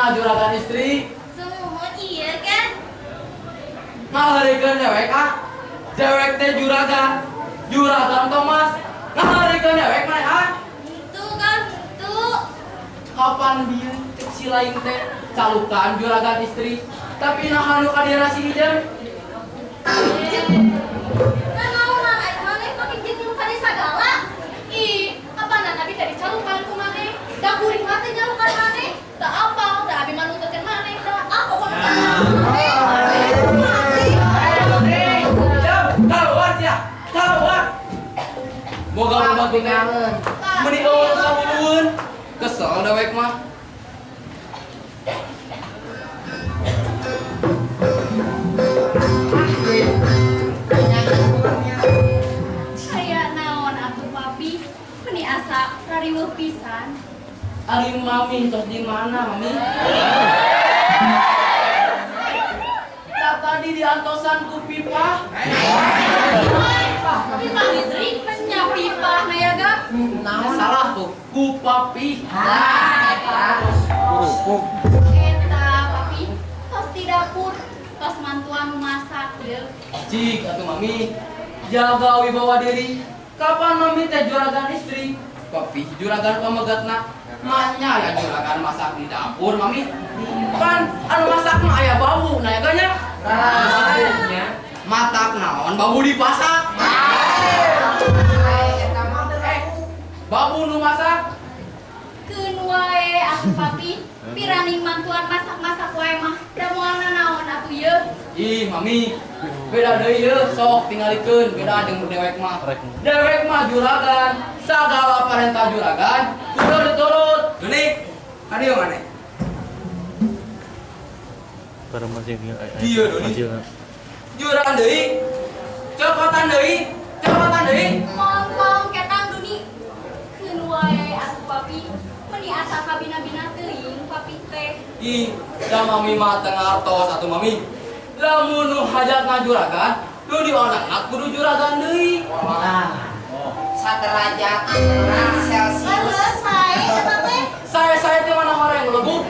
Mana juragan istri? Sumuhun iya kan? Ngaharikeun dewek ah. Dewek teh juragan. Juragan Thomas. Ngaharikeun dewek maneh ah. Itu kan itu. Kapan bieu cek si lain teh calukan juragan istri. Tapi naha nu ka dira si Ijem? Nah, naonan aing maneh make jeung nu ka sagala. Ih, kapanan abi teh dicalukan ku maneh? Da kuring mah teh nyalukan maneh. Da apal, da abi mah nuturkeun maneh. Da ah pokona Jam, keluar sia. Keluar. Boga pembantu teh. Meuni eueuh sawulueun. Kesel dewek mah. Aya naon atuh papi? Meni asa rariweuh pisan. Ari mami tos di mana mami? Tak tadi diantosan ku pipa. Pipa listrik nya pipa na ya ga? Nah, salah tuh, ku papi. Eta papi tos di dapur, tos mantuan masak deuk. Cik atuh mami, jaga wibawa diri. Kapan mami teh juragan istri? Papi juragan pamegatna. Manya ya juragan masak di dapur mami. Kan anu masak mah aya bau, nah ya nya? Matak naon bau dipasak. Babu nu masak. Keun wae atuh papi, piraning mantuan masak-masak wae mah da moal nanaon atuh yeuh. Ih, mami, beda deui yeuh, sok tingalikeun beda jeung dewek mah. Dewek mah juragan, sagala parentah juragan kudu diturut. Duni, ka dieu maneh? Dieu Duni. Juragan deui. Cokotan deui, cokotan deui. Mong-mong ketang Duni. Keun wae atuh papi, meni asa kabina-bina teuing papi teh. Ih, da mami mah teu ngartos atuh mami. Lamun nu hajatna juragan, nu diondangna kudu juragan deui. Saderajat Celsius. Leuleuh sae eta teh. Sae-sae teh mana horeng lebuk.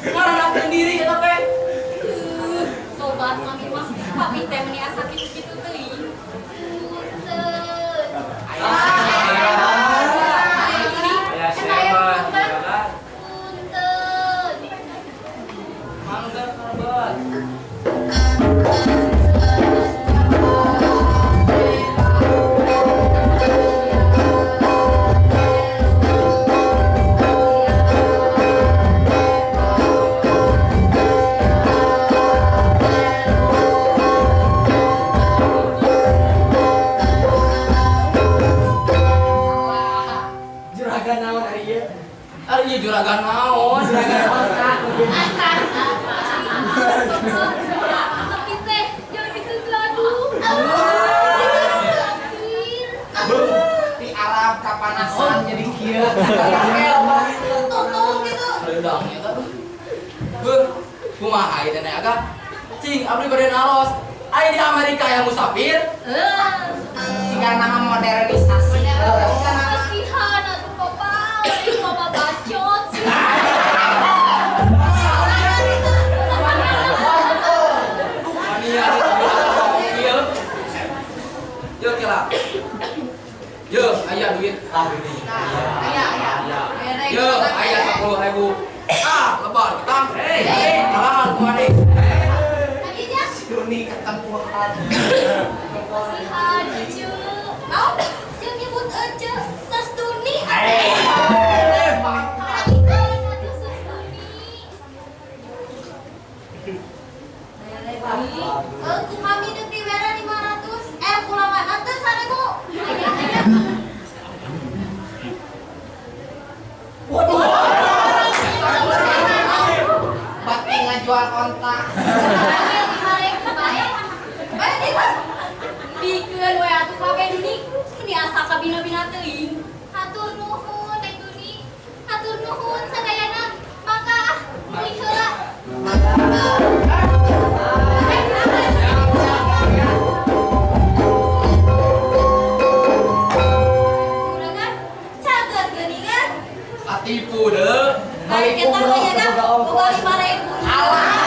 Ngarandakeun diri eta teh. Tobat mami mah, papi teh meni asa kitu-kitu teuing. Punten. Ayo Duni, eta aya punten. Punten. Mangga karabat. Juragan naon ari ieu? Ari ieu juragan naon? Juragan otak. Papi teh jangan bikin gaduh. Di Arab kapanasan jadi kieu. Tutung gitu. Rendang eta tuh. Beuh, kumaha ieu teh agak? Cing, abdi bade naros. Aya di Amerika aya musafir? Siga nama modernisasi. Kasihan atuh papa, ini mama bacot sih. Mania ieu. Yo kela. Yo, aya duit. Ah, ini. Aya, aya. Yo, aya 10.000. Ah, lebar ketang. Hei, kalangan ku maneh. Lagi nya. Duni ketempuhan. Kasihan cucu. Naon? Jeung nyebut ece sastuni. Kasihan atuh Sestuni. Ku mami deuk diwera 500. Eh, kulangan teu 1000. Aya aya. Bati ngajual onta. Aya 5.000 bae. Bae di mah. Bikeun we atuh kabeh Duni. Meni asa kabina-bina teuing. Hatur nuhun Neng Duni. Hatur nuhun sadayana. Mangga ah meuli heula. Juragan cager geuningan. Katipu deui. Balik Balik kita umroh mah ya kan boga boga ongkos. 5.000. Alah.